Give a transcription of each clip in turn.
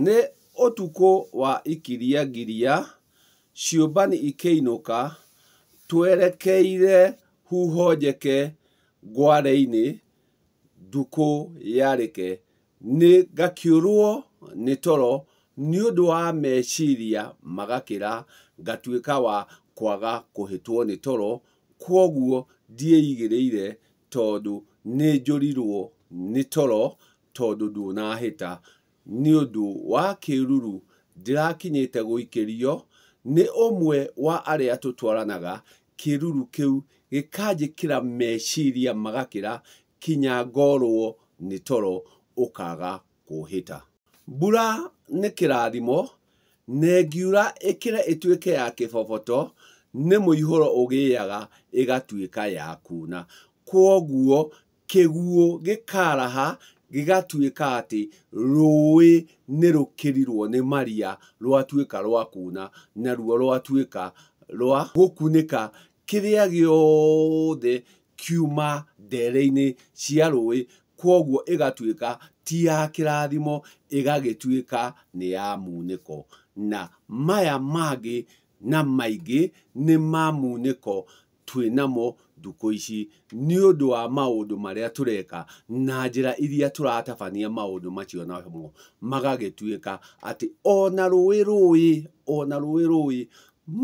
Nĩ ũtukũ wa ikiria ngiria, ciũmbani ikĩinũka, twerekeire huho njeke ngware-inĩ, ndukũ yarĩke, nĩ ngakĩũrwo nĩ toro nĩ ũndũ wa meciria magakĩra, ngatuĩka wa kwaga kũhĩtwo nĩ toro, kwoguo ndiĩigĩrĩire tondũ nĩ njũrirwo nĩ toro tondũ ndũnahĩta nĩ ũndũ wa kĩruru ndĩrakinyĩte gũikĩrio nĩ ũmwe wa arĩa tũtwaranaga, kĩruru kĩu gĩkanjĩkĩra meciria magakĩra kinya ngorwo nĩ toro ũkaga kũhĩta. Mbura nĩ kĩrathimo na ĩngiura ĩkĩre ĩtuĩke ya kĩboboto nĩ mũihũro ũgĩaga ĩgatuĩka ya kuna. Kwoguo kĩguũ gĩkaraha gĩgatuĩka atĩ rũĩ nĩ rũkĩrirwo nĩ maria rwatuĩka rwa kuna naruo rwatuĩka rwa gũkunĩka kĩrĩa gĩothe kiuma ndere-inĩ cia rũĩ, kwoguo ĩgatuĩka ti ya kĩrathimo, ĩgagĩtuĩka nĩ ya munĩko. Na maya mangĩ na maingĩ nĩ ma munĩko twĩnamo ndukũ ici nĩ ũndũ wa maũndũ marĩa tũreka na njĩra iria tũratabania maũndũ macio namo magagĩtuĩka atĩ ona rũĩ rũĩ ona rũĩ rũĩ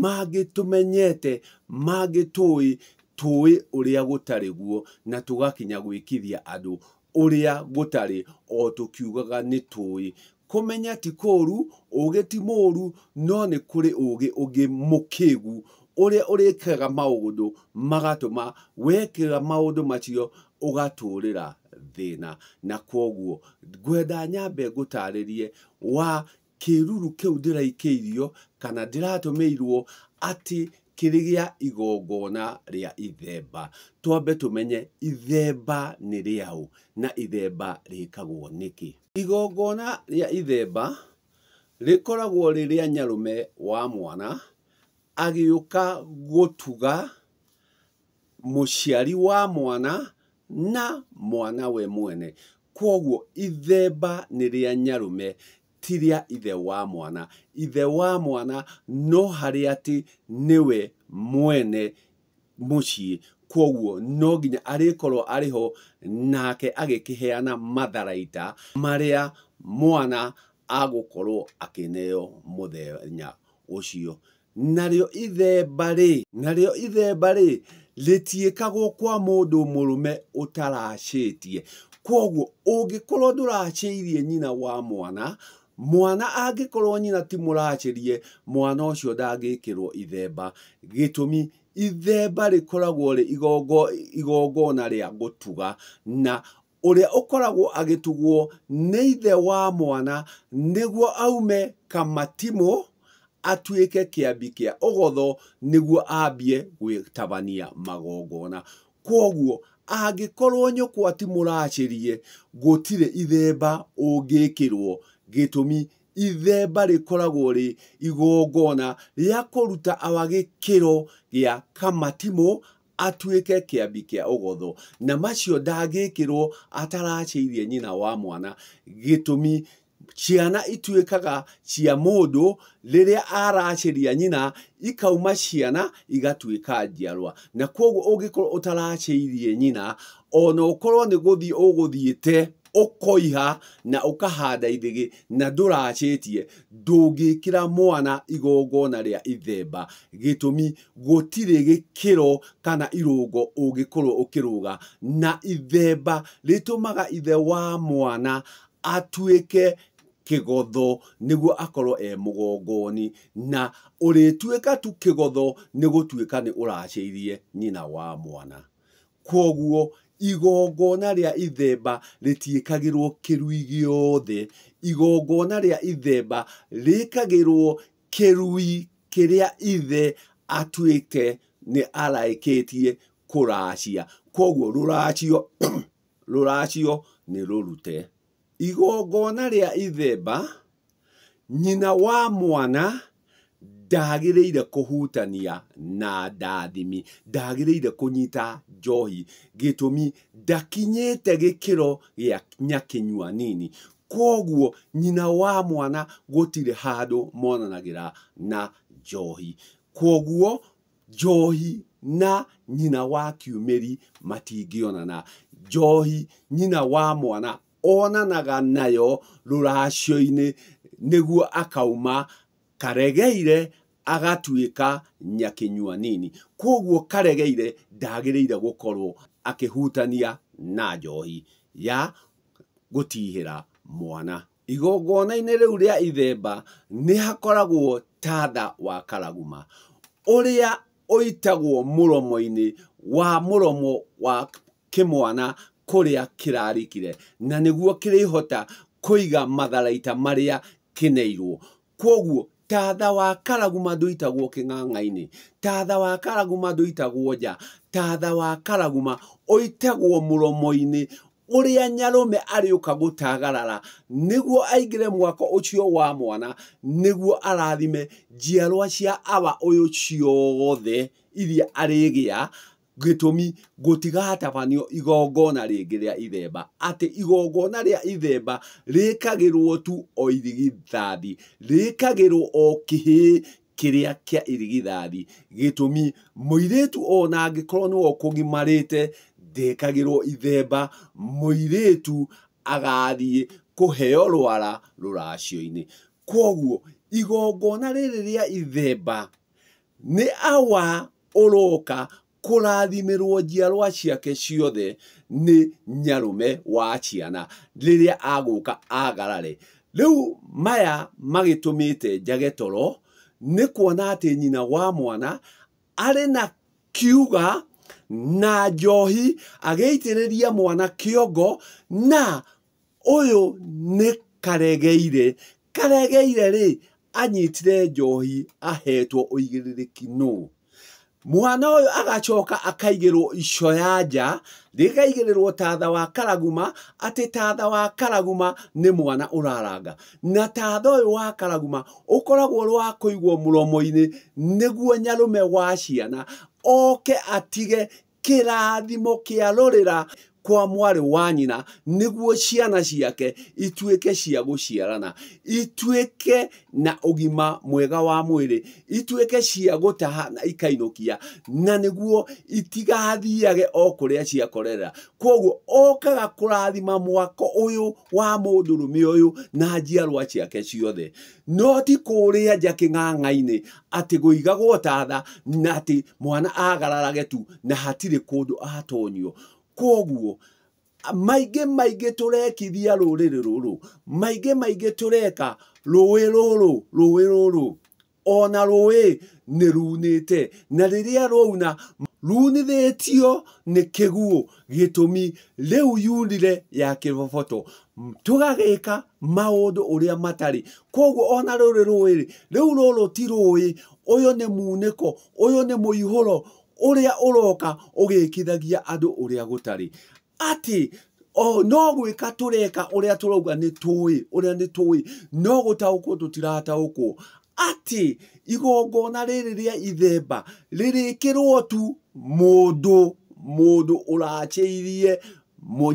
mangĩtũmenyete mangĩtũĩ tũĩ ũrĩa gũtarĩ guo na tũgakinya gwĩkithia andũ ũrĩa gũtarĩ o tũkiugaga nĩ tũĩ. Kũmenya ti kũũru, ũgĩ ti mũũru, no nĩ kũrĩ ũgĩ ũngĩ mũkĩgu ũrĩa ũrĩkaga maũndũ magatũma wekĩra maũndũ macio ũgatũrĩra thĩna. Na kwoguo ngwenda nyambe ngũtarĩrie wa kĩruru kĩu ndĩraikĩirio kana ndĩratũmĩirwo atĩ kĩrĩ gĩa igongona rĩa ithemba. Twambe tũmenye ithemba nĩ rĩaũ na ithemba rĩkagwo nĩkĩ. Igongona rĩa ithemba rĩkoragwo rĩ rĩa nyarũme wa mwana agĩũka gũtuga mũciari wa mwana na mwana we mwene. Kwoguo ithemba nĩ rĩa nyarũme ti rĩa ithe wa mwana. Ithe wa mwana no harĩa atĩ nĩwe mwene mũciĩ, kwoguo no nginya arĩkorwo arĩho nake agĩkĩheana matharaita marĩa mwana agũkorwo akĩneo mũthenya ũcio. Narĩo ithemba rĩ rĩtiĩkagwo kwa mũndũ mũrũme ũtaracĩtie. Kwoguo ũngĩkorwo ndũracĩirie nyina wa mwana, mwana angĩkorwo nyina ti mũracĩrie, mwana ũcio ndangĩkĩrwo ithemba. Gĩtũmi, ithemba rĩkoragwo rĩ igongona rĩa gũtuga, na ũrĩa ũkoragwo agĩtugwo nĩ ithe wa mwana nĩguo aume kamatimũ atuĩke kĩambi kĩa ũgotho nĩguo ambie gwĩtabania magongona. Kwoguo angĩkorwo nyũkwa ti mũracĩrie, gũtirĩ ithemba ũngĩkĩrwo. Gĩtũmi, ithemba rĩkoragwo rĩ igongona rĩa kũruta awa gĩkĩro gĩa kamatimũ atuĩke kĩambi kĩa ũgotho, na macio ndangĩkĩrwo ataracĩirie nyina wa mwana. Gĩtũmi, ciana ituĩkaga cia mũndũ rĩrĩa aracĩria nyina, ikauma ciana igatuĩka njiarwa. Na kwoguo ũngĩkorwo ũtaracĩirie nyina, ona ũkorwo nĩ gũthiĩ ũgũthiĩte ũkoiha na ũkahanda ithĩgĩ na ndũracĩtie, ndũngĩkĩra mwana igongona rĩa ithemba. Gĩtũmi, gũtirĩ gĩkĩro kana irũngo ũngĩkorwo ũkĩrũga, na ithemba rĩtũmaga ithe wa mwana atuĩke kĩgotho nĩguo akorwo e mũgongoni, na ũrĩtuĩka tu kĩgotho nĩ gũtuĩka nĩ ũracĩirie nyina wa mwana. Kwoguo igongona rĩa ithemba rĩtiĩkagĩrwo kĩrui gĩothe. Igongona rĩa ithemba rĩkagĩrwo kĩrui kĩrĩa ithe atuĩte nĩ araĩkĩtie kũracia. Kwoguo rũracio nĩ rũrute. Igongona rĩa ithemba, nyina wa mwana ndagĩrĩire kũhutania na ndathimi, ndagĩrĩire kũnyita njohi. Gĩtũmi, ndakinyĩte gĩkĩro gĩa nyakĩnyua nini. Kwoguo nyina wa mwana gũtirĩ handũ monanagĩra na njohi. Kwoguo njohi na nyina wa kiumĩri matingĩonana. Njohi nyina wa mwana onanaga nayo rũracio-inĩ nĩguo akauma karegeire agatuĩka nyakĩnyua nini. Kwoguo karegeire ndagĩrĩire gũkorwo akĩhutania na njohi ya gũtihĩra mwana. Igongona-inĩ rĩu rĩa ithemba nĩ hakoragwo tatha wa karaguma ũrĩa ũitagwo mũromo-inĩ wa mũromo wa kĩmwana kũrĩa kĩrarikire, na nĩguo kĩrĩhota kũiga matharaita marĩa kĩneirwo. Kwoguo tatha wa karaguma ndũitagwo kĩng'ang'a-inĩ, tatha wa karaguma ndũitagwo nja, tatha wa karaguma ũitagwo mũromo-inĩ ũrĩa nyarũme arĩũka gũtagarara nĩguo aingĩre mwako ũcio wa mwana, nĩguo arathime njiarwa cia awa ũyũ ciothe iria arĩgĩa. Gĩtũmi gũtigatabanio igongona rĩngĩ rĩa ithemba, atĩ igongona rĩa ithemba rĩkagĩrwo tu o irigithathi, rĩkagĩrwo o kĩhĩĩ kĩrĩa kĩa irigithathi. Gĩtũmi mũirĩtu ona angĩkorwo nĩwe ũkũgimarĩte ndekagĩrwo ithemba, mũirĩtu agathiĩ kũheo rwara rũracio-inĩ. Kwoguo igongona rĩrĩ rĩa ithemba nĩ awa ũroka kũrathimĩrwo njiarwa ciake ciothe nĩ nyarũme wa ciana rĩrĩa agũka agarare. Rĩu maya magĩtũmĩte njage toro nĩ kuona atĩ nyina wa mwana arĩ na kiuga na njohi agĩitĩrĩria mwana kĩongo, na ũyũ nĩ karegeire. Karegeire rĩ, anyitire njohi ahetwo ũigĩrĩrĩki nũ. Mwana ũyũ agacoka akaigĩrwo icoya nja, rĩkaigĩrĩrwo tatha wa karaguma, atĩ tatha wa karaguma nĩ mwana ũraranga. Na tatha ũyũ wa karaguma ũkoragwo ũrĩ wa kũigwo mũromo-inĩ nĩguo nyarũme wa ciana oke atige kĩrathimo kĩa rũrĩra kwa mwarĩ wa nyina, nĩguo ciana ciake ituĩke cia gũciarana, ituĩke na ũgima mwega wa mwĩrĩ, ituĩke cia gũtaha na ikainũkia, na nĩguo itigathiage o kũrĩa ciakorera. Kwoguo okaga kũrathima mwako ũyũ wa mũndũrũme ũyũ na njiarwa ciake ciothe, no ti kũrĩa nja kĩng'ang'a-inĩ atĩ gũigagwo tatha na atĩ mwana agararage tu na hatirĩ kũndũ atonyio. Kwoguo maingĩ maingĩ tũrekithia rũrĩrĩ rũrũ, maingĩ maingĩ tũreka rũĩ rũrũ, rũĩ rũrũ ona rũĩ nĩ runĩte, na rĩrĩa rwauna runithĩtio nĩ kĩguũ. Gĩtũmi rĩu yunire ya kĩboboto, tũgagĩka maũndũ ũrĩa matarĩ. Kwoguo ona rũrĩ rũĩ rĩu rũrũ ti rũĩ, ũyũ nĩ munĩko, ũyũ nĩ mũihũro ũrĩa ũroka ũgĩkithagia andũ ũrĩa gũtarĩ. Atĩ o no gwĩka tũreka ũrĩa tũrauga nĩ tũĩ, ũrĩa nĩ tũĩ, no gũtaũkwo tũtirataũkwo. Atĩ igongona rĩrĩ rĩa ithemba rĩrĩkĩrwo tu mũndũ ũracĩirie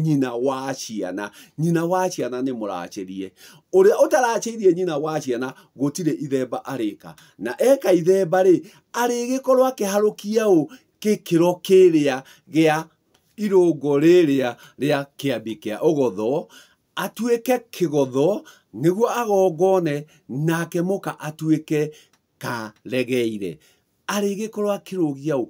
nyina wa ciana. Nyina wa ciana nĩ mũracĩrie, ũrĩa ũtaracĩirie nyina wa ciana gũtirĩ ithemba arĩka, na eka ithemba rĩ arĩgĩkorwo akĩharũkia ũ gĩkĩro kĩrĩa gĩa irũngo rĩrĩa rĩa kĩambi kĩa ũgotho, atuĩke kĩgotho nĩguo agongone, nake mũka atuĩke karegeire, arĩgĩkorwo akĩrũgia ũ.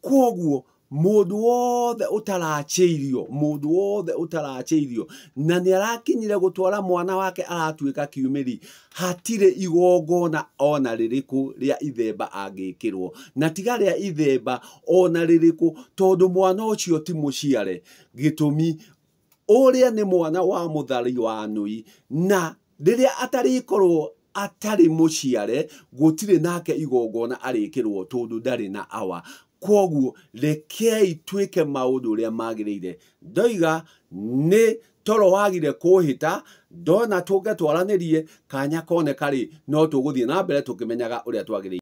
Kwoguo mũndũ wothe ũtaracĩirio, mũndũ wothe ũtaracĩirio na nĩ arakinyire gũtwara mwana wake aratuĩka kiumĩri, hatirĩ igongona ona rĩrĩkũ rĩa ithemba angĩkĩrwo, na tiga rĩa ithemba ona rĩrĩkũ, tondũ mwana ũcio ti mũciare. Gĩtũmi ũrĩa nĩ mwana wa mũthari wa nũi, na rĩrĩa atarĩkorwo atarĩ mũciare gũtirĩ nake igongona arĩkĩrwo tondũ ndarĩ na awa. Kwoguo rekei twĩke maũndũ ũrĩa magĩrĩire. Ndoiga nĩ toro wagire kũhĩta, ndona tũnge twaranĩrie kanya koneka rĩ, no tũgũthiĩ na mbere tũkĩmenyaga ũrĩa twagĩrĩire.